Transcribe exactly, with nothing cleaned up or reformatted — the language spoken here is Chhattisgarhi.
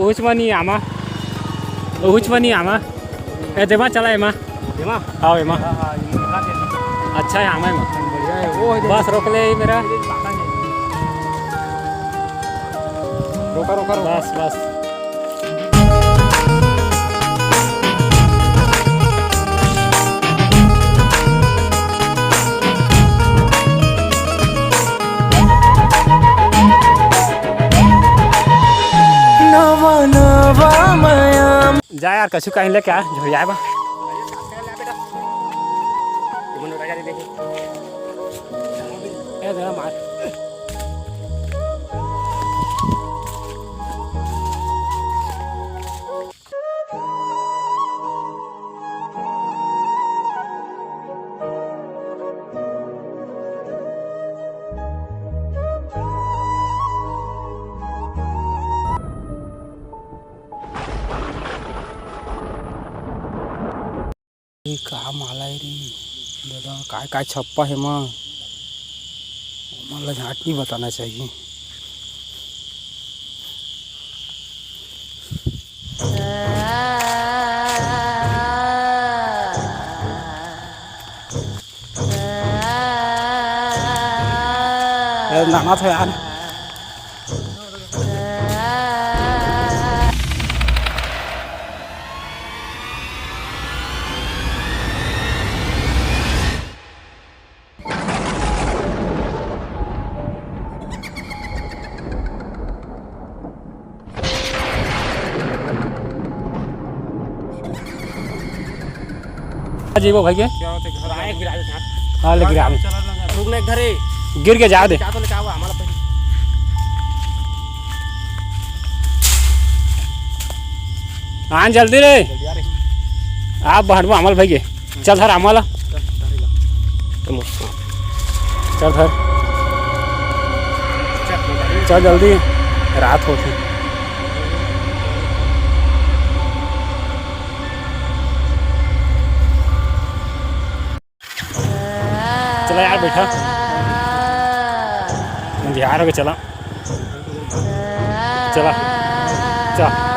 उहुच म नहीं आमा, उहुच म नहीं आमा। ए, देमा चला एमा। देमा? हाँ, एमा। हाँ, हाँ, ये दिखा दे। अच्छा है, आमा एमा। बढ़िया है, वो है। बस रोक ले ही मेरा। रोका, रोका, रोका। बस, बस। नवा नवा माया। जा यार, कछु कहीं लेके आ, झोरिया बा। ए, जरा मार। ये का माला हे रे? दादा, काय काय छप्पा हे एमा? ओमन ला झांट नहीं बताना चाहिए। ए, नहाना था यार। जीबो भाई के? क्या होते घर आए, गिरा दे साथ। हाँ, ले गिरा दे। चल, चल, चल। रुक ना, एक धरे। गिर के जा दे। क्या तो लेके आवा, हमारा पैसा। आन जल्दी रे। जल्दी आ रे। आप बढ़बो हमल भाई के। चल धर आमा ला। चल, चल, चल। चल धर। चल, चल जल्दी, रात होत हे। चला यार, बैठा। अंधियार हो गया, चला। चला। चल।